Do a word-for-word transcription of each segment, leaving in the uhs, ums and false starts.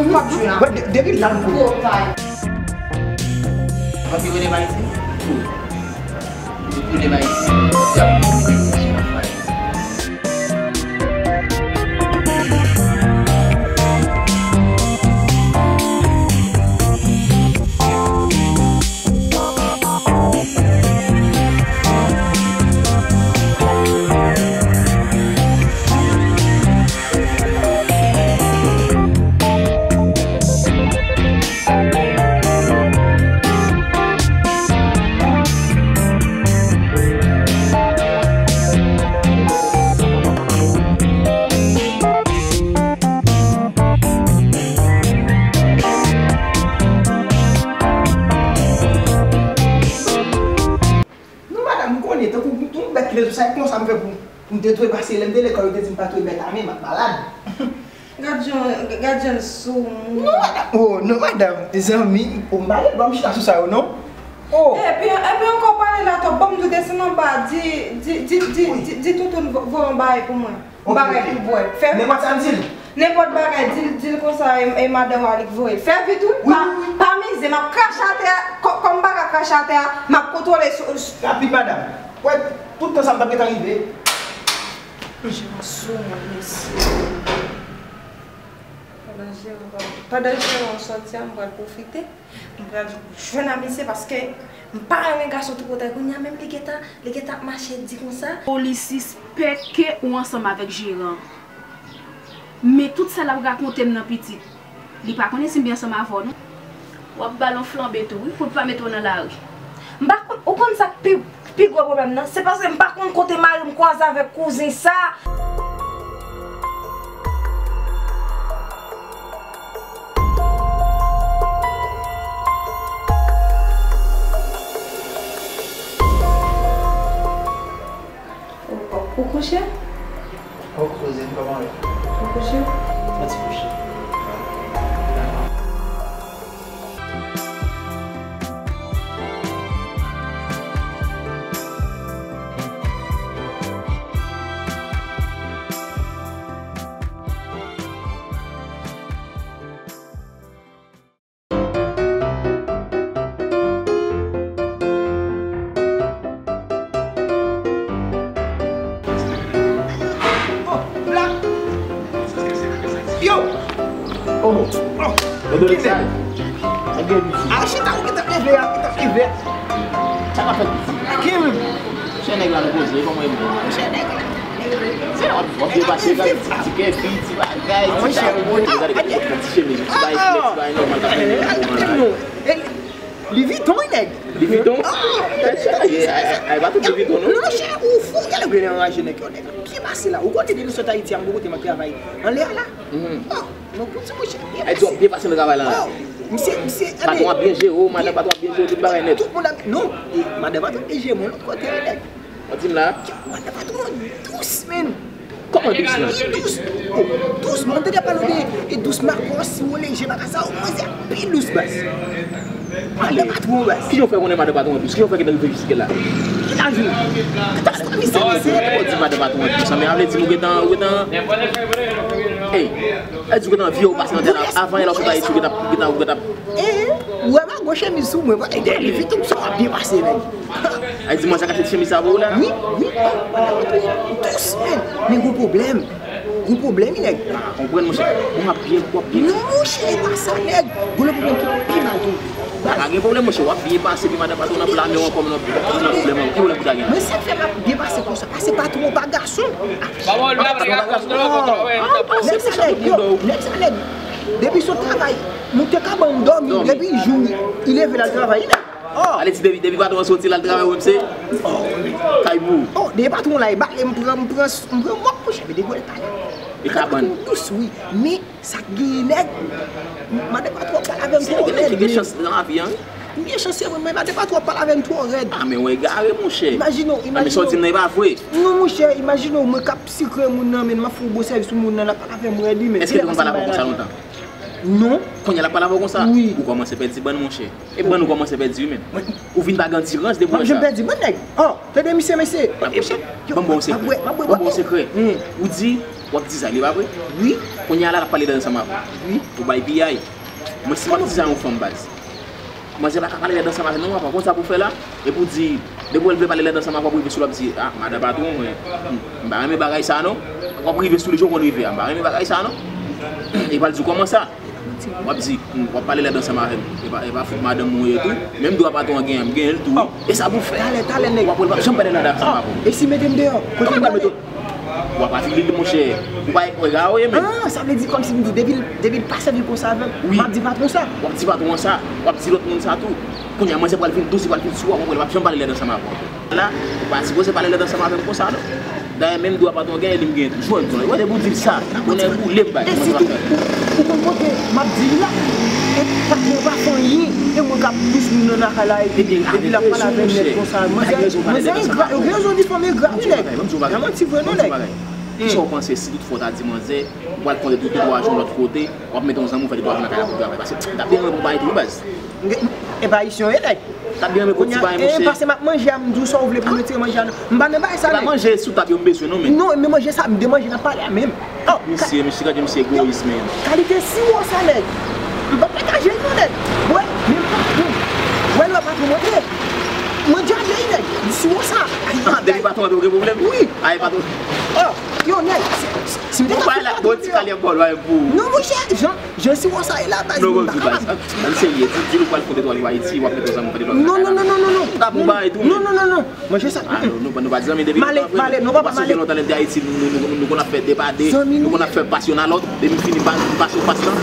M ap jwe a. Wè, de-, depi l la, m konnen. Gwo pay. Anpi rele Mayisin? Wi. Depi rele Mayisin. Non, madanm, m konnen, tankou yon bèt ki te sou sa, e konsa m fè pou, pou m te twepase. Lè m te lekòl, yo te di m pa twepase, men m ap malad. Gad jan, gad jan l sou moun. Non, madanm. Oh, non, madanm. Zanmi, oh, m pa gen dwa m chita sou sa yo, non. Oh. Epi, epi ankò pale la twòp. Ban m tou desann anba, di, di, di, di, di, di toutoun vo-, voye yon bagay pou mwen. Yon bagay pou bwè. Fè vit. Nenpòt sa m di l. Nenpòt bagay, di l, di l konsa, e, e madanm w a li k voye l. Fè vit, wi. Wi, pa, wi, wi. Pa mize, m ap krache atè a. Kò, kò m pa ka krache atè a, m ap kontwole sou, sou. Rapid, madanm. Wè, tout tan sa m t ap gentan rive. Jeran sou mwen, mesye. Pandan Jeran, pandan Jeran sòti a, m pral pwofite. M pral jwenn a misye paske m pa renmen gason tou kote. Kounye a menm li gentan, li gentan ap mache di konsa. Polis sispèk ke ou ansanm avèk Jeran. Men tout sa l ap rakonte m nan pitit, li pa konnen si m byen ansanm avè w non. W ap ba l yon flanbe tou wi, pou l pa mete w nan lari. M pa konn, ou konn sa k pi, pi gwo pwoblèm nan? Se paske m pa konn kote mari m kwaze avèk kouzin sa. Ou, ou, ou kouche? Ou kouzen, kòman w ye? Ou kouche? Mwen ti kouche. Oh, la. Yo! Oh, oh. Kite. A, chita, ou gentan leve a, gentan leve a. Sa ka fèt piti. Kim. Chè nèg la nou poze, kòman e menm? Chè nèg la. Se w ap, w ap depase, gade ti, ti kèfi, ti bagay, ti chapo, gade ti chemiz, ti bagay, ti bagay nòmal k ap fè nan moman la. Louis Vuitton, wi, nèg. Louis Vuitton? Ay, ay, ay, pa tout Louis Vuitton, non. Non, chè, ou fou, gade, ou genlè anraje nèg yo, nèg ap byen pase la. Ou konnen depi m sot Ayiti a, m poko te man travay anlè a la. Oh, non, pou ti mouche, byen pase. Ay, di w ap byen pase nan travay la, la. Oh, misye, misye, patwon ap byen jere w, madanm patwon ap byen jere w, tout bagay nèt. Tout moun ap, non, e, madanm patwon ap byen jere m yon lòt kote, wi, nèg. Ou di m la? Madanm patwon dous, menn. Kòman dous la? Li dous. Oh, dous, mwen tande pale de, e dous makòs, si w leje, bagay sa, ou manje pi dous, baz. Madan patwon, baz. Kijan w fè konnen madan patwon an dous? Kijan w fè gentan rive jiske la? Ki laj ou? Katastwòf, misye, misye. Ou di madan patwon an dous, sa, men sa vle di ou gentan, ou gentan. Ey, sa vle di ou gentan vye ou pase nan tè la. Avan yè la ou sot Ayiti, ou gentan, ou gentan, ou gentan. Eh, ou wè m a gwo chemiz sou mwen, e dèyè li vit ou sa w ap byen pase, nèg. Ay, di mwen sa k achte ti chemiz sa pou ou la? Wi, wi, oh, madan patwon dous, men, men gon pwoblèm. Gon pwoblèm, wi, nèg. Ah, konprann, monchè. Bon, w ap byen, w ap byen. Non, monchè, e pa sa, nèg. Gon lòt pwoblèm ki pi mal toujou. Pa gen pwoblèm, monchè. W ap byen pase, epi madan patwon nan plame w ankò, nan pwoblèm, ki pwoblèm pou ta gen? Men sa k fè m ap byen pase konsa, pase patwon pa gason. Nèg sa, nèg, yo, nèg sa, nèg. Depi sot travay, moute kabann, dòmi, depi jou, li leve l al travay, wi, nèg. Oh! Ale di depi, depi patwon an soti, l al travay, ou menm se kay pou ou. Oh, depi patwon la, e bale, m pran, m pran, m pran mòp, monchè, men depi w al pale. E kabann. Patwon dous, wi. Men, sa k genyen, nèg? Madan patwon ap pale avè m twò rèd, men. Gen chans nan lavi a, wi. M gen chans, se vre, men madan patwon ap pale avè m twò rèd. Ah, men w egare, monchè. Imajine w, imajine w. Ah, men sa w di m nan, e pa vre. Non, monchè, imajine w, mwen k ap sikre moun nan, men m ap fè yon bon sèvis pou moun nan, l ap pale avè m rèd, wi, men. Èske l te konn pale avè w konsa lontan? Non. Kounye a l ap pale avè w konsa. Wi. Ou kòmanse pèdi bann, monchè. E bann ou kòmanse pèdi wi menm. Ou vin pa gen andirans depi w wè sa. M ap janm pèdi bann nèg. Oh, tande misye, mesye. Ban m ba w yon sekrè. Ban m ba w yon sekrè. Ou di, w ap di sa, li pa vre? Wi. Kounye a la, l ap pale lèd ansanm avè w. Wi. Ou bay piyay. Mwen, si m ap di sa yon fanm baz. Manzè pa ka pale lèd ansanm avè m non, papa. Konn sa pou w fè la? Epi w di, depi w wè l vle pale lèd ansanm avè w, pou rive sou l, w ap di, ah, madan patwon, mwen, m pa renmen bagay sa non. W ap rive sou li jan w konn rive a, m pa renmen bagay sa non. Epi w al di w kòman sa? W ap di, hmm, w ap pale lèd ansanm avè m. E pa, e pa fout madanm mwen ye tou. Menm dwa patwon an genyen, m genyen l tou. E sa pou w fè? Talè, talè, nèg. W ap wè l p ap janm pale lèd ansanm avè w. E si mete m deyò? Kote m pral mete w? W ap afili l, monchè. Ou pa wè gade w ye menm. Ah, sa vle di kòmsi m di, depi l, depi l pa sèvi konsa avè m, m ap di patwon sa. W ap di patwon an sa. W ap di lòt moun sa tou. Kounye a, manzè pral vin dous, li pral vin sou w, w ap wè l p ap janm pale lèd ansanm avè w. La, ou pa sipoze pale lèd ansanm avè m konsa non. Dayè, menm dwa patwon genyen, li m genyen tou. Jwenn, jwenn. Wè, depi w di l sa, bonè boule m bay. E sitou, ou, ou konn kote m ap di l la? E patwon pa fè anyen. E mwen k ap pous moun nan lakay la, epi, epi l ap pale avè m nèt konsa. Manzè, manzè engra, yo gen rezon di fanm engra, wi, nèg. Pa manti vre non, nèg. Kisa w panse si tout fwa w ta di manzè, ou pral kontre tou, tou twa jou lòt kote, w ap mete yon zanmi w fè tou twa jou nan kay la pou travay? Paske m t ap byen renmen pou bagay tou, wi, baz. E pa ayisyen w ye, nèg. T ap byen renmen pou ti bagay, monchè. Pase m ap manje a, m di w sa w vle pou m retire manje a. M pa nan bagay sa, nèg. E pa manje sou tab yo m bezwen non, men. Non, men manje sa, m de manje n ap pale a menm. Oh, misye, misye, gade misye egoyis, men. Kalite siwo sa, nèg. M p ap pataje l non, nèg. Wè, men m pa bon. Wè lè patwon monte. Mwen djab li, nèg. Siwo sa. Ah, depi patwon antre, ou gen pwoblèm? Wi. Ay, patwon. Oh, yo, nèg. Si, si, si m te ka fè patwon deyò. Bon, ti kalye bòl, wè, pou. Non, monchè, jan, jan siwo sa ye la, baz, non, m pa kapab. An serye, di, di nou pral fè de twa jou Ayiti, w ap mete zanmi w fè de twa jou. Non, non, non, non, non, non. T ap yon bagay tou, non, non, non, non. Manje sa. Ah, nou, nou, nou pa t zanmi depi lontan vre. Male, male, nou pa pa male. Paske gen lontan lè m te Ayiti, nou, nou, nou, nou konn ap fè de pa de, nou konn ap fè pas youn a lòt, depi m fini pa, m pase w pas lan.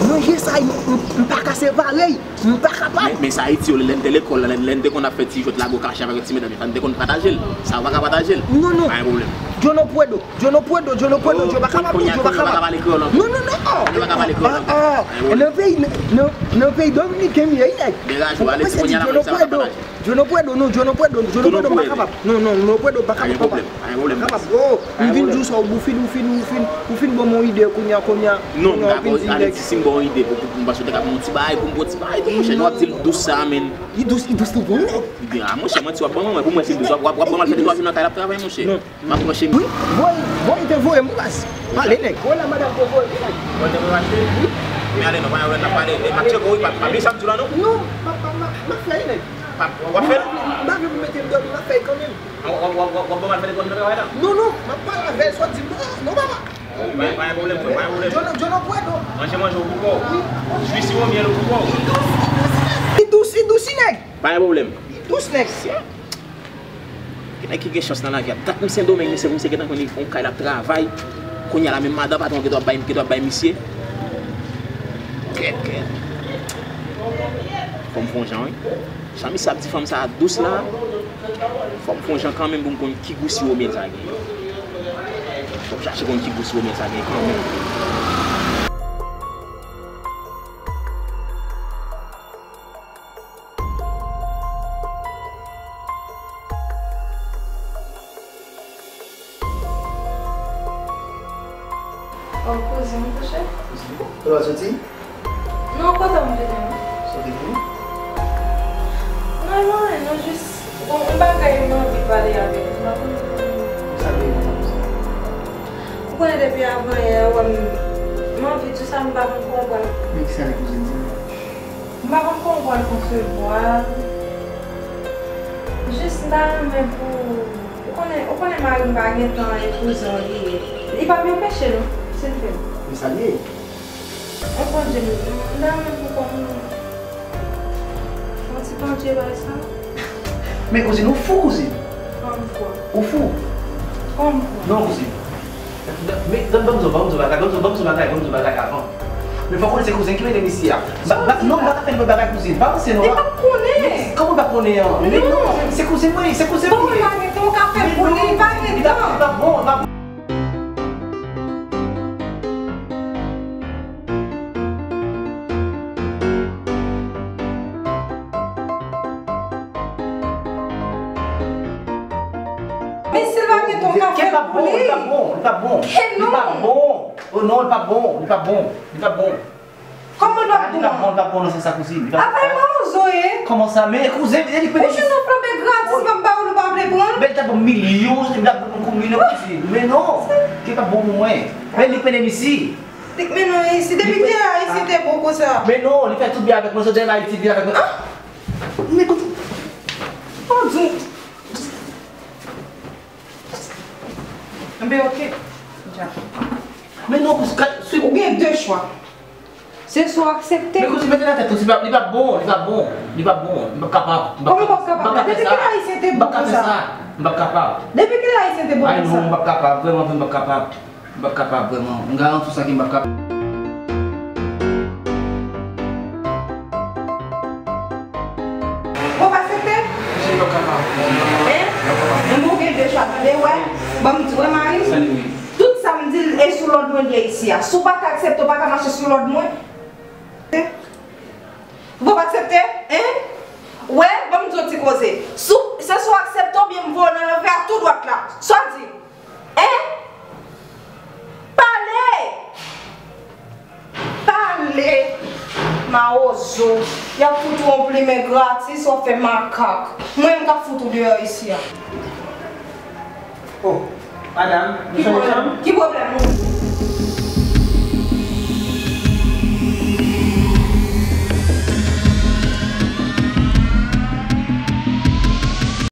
Manje sa, m, m, m pa ka separe, m pa kapab. Men, men sa Ayiti yo, lè n te lekòl la, lè, lè n te konn ap fè ti jwèt lago kache avèk ti medam yo, sa n te konn pataje l. Sa w pa ka pataje l. Non, non. Pa gen pwoblèm. Djono Pwedo. Djono Pwedo, Djono Pwedo, Djo pa kapab, Djo pa kapab. Non, non, non. Djo pa ka pale kreyòl ankò. Ah, ah. Nan peyi, nan, nan, nan peyi dominiken m ye, nèg. Degaje w ale, se kounye a la, sa pa ka pataje. Djono Pwedo, non, Djono Pwedo, Djono Pwedo pa kapab. Non, non, Djono Pwedo pa kapab, papa. Pa gen pwoblèm, pa gen pwoblèm. Pa kapab. Oh, m vin di w sa, ou fin, ou fin, ou fin, ou fin ban m yon ide kounye a, kounye a. Non, m ka ba w, ale, si m ba w yon ide pou, pou, pou m pase, w te ka ban m yon ti bagay, pou m pran ti bagay tou, monchè, nou ap di l dous sa, men. Li dous, li dous tou bon, nèg. Ebyen, ah, monchè, manti w ap ban mwen, pou mwen, si l dous, w ap, w ap, w ap ban m al fè de twa jou nan kay la ap travay, monchè. M ap pran cheni. Wi, bòy, bòy te voye m baz. Pale, nèg. Wè la madanm te voye m, nèg. Mwen te voye m achte. Wi. Men ale non, pa yon lè n ap pale. E m ap tcheke w wi, pa, pa bliye sa m di w la non. Non, m ap, m ap, m ap fè l, nèg. W ap fè l? M pa vle pou mete m dòmi, m ap fè l kanmenm. W ap, w ap, w ap, w ap ban m al fè de twa jou nan travay la? Non, non, m ap pale avè l, swa di m, non, non, papa. Pa, pa gen pwoblèm, frè, pa gen pwoblèm. Djono, Djono Pwedo. Manje, manje, ou pou kò w. Wi. Jwi siwo myèl, ou pou kò w. Li dous, li dous, wi, nèg. Pa gen pwoblèm. Li dous, nèg. Gen nèg ki gen chans nan lavi a. Dat m Sendomeng, misye, misye gentan konn yon kay l ap travay. Kounye a la, menm madan patwon gentan ap bay, gentan ap bay misye. Kèt, kèt. Fò m fè yon jan, wi. Jan misye ap di fanm sa a dous la, fò m fè yon jan kanmenm pou m konn ki gou siwo myèl sa genyen. Fò m chache konn ki gou siwo myèl sa genyen kanmenm. Oh, kouzen, kouche? Kote w soti? Non, kote m vini, non. Soti vini? Non, non, non, jis, bon, yon bagay m anvi pale avèk ou, m pa konn pou. Sa vle di konsa? Ou konnen depi avan yè, ou wè m, m anvi di sa, m pa konn konprann. Men kisa l ye, kouzin, di m? M pa konn kòman pou al konsevwa l. Jis m ta renmen pou, ou konnen, ou konnen mari m pa gen tan e kouzen w li ye. Li p ap enpeche non, si l vle. Men sa l ye? Ou konnen, m, m ta renmen pou kòm yon ti pandye bay sa. Men kouzin, ou fou, kouzin? Kòm fou. Ou fou? Kòm fou. Non, kouzin. Men, ban m di w, ban m di w bagay, ban m di w, ban m di w bagay, ban m di w bagay avan. Men fòk ou konnen se kouzen ki mete m isi a. Ba, ba, non, m pa ka fè nenpòt bagay kouzin. Pa panse non. Li p ap konnen. Men kòman l p ap konnen an? Men non, se kouzen mwen, se kouzen mwen. Bon, li pa gen tan, ou ka fè pou li, li pa gen tan. Li p ap bon, li p ap bon. Men si l pa gen ton kafe pou li. Li pa bon, li pa bon. Li pa bon. Oh non, li pa bon, li pa bon, li pa bon. Kòman l pa bon? Li pa bon, li pa bon nan sans sa kouzin. Apa e mawozo ye? Kòman sa? Men kouzin, e li pede. Ou jwenn yon flanbe gratis, m ap ba ou, ou pa vle pran l? Men li ta ban m milyon, li ta ban m kou milyon kouzin. Men non, ki pa bon pou mwen. Men li pede isi. Li mennen isi. Depi kilè Ayisyen te bon konsa? Men non, li fè tout byen avèk mwen, sot dèyè Ayiti, vin avèk mwen. Ah! Men kote? Oh, Dieu. Enben, ok. Dja. Men non, kouzin, ou gen de chwa. Se swa w aksepte. Men kouzin, mete nan tèt ou, li pa, li pa bon, li pa bon, li pa bon. M p ap kapab. Kòman w p ap kapab? Depi kilè Ayisyen te bon konsa? M p ap kapab. Depi kilè Ayisyen te bon konsa? Ay non, m p ap kapab, vrèman, vrèman, m p ap kapab. M p ap kapab vrèman. M garanti w sa ke m p ap kapab. Bon, pa aksepte? Mesye, m p ap kapab. Hein? M ap kapab. Bon, ou gen de chwa, tande, wè. Ban m di, wè, mari m. Tande, wi. Tout sa m di l, e sou lòd mwen l ye isi a. Si w pa ka aksepte, w pa ka mache sou lòd mwen. Bon, w aksepte? Hein? Wè, ban m di w ti koze. Si w, se swa w aksepte oubyen m voye w nan lanfè a tou dwat la. Sa w di? Hein? Pale! Pale! Mawozo. Y ap fout ou yon plimen gratis, w ap fè makak. Mwen menm k ap fout ou deyò isi a. Oh, madanm, nou sonje chanm? Ki pwoblèm ou?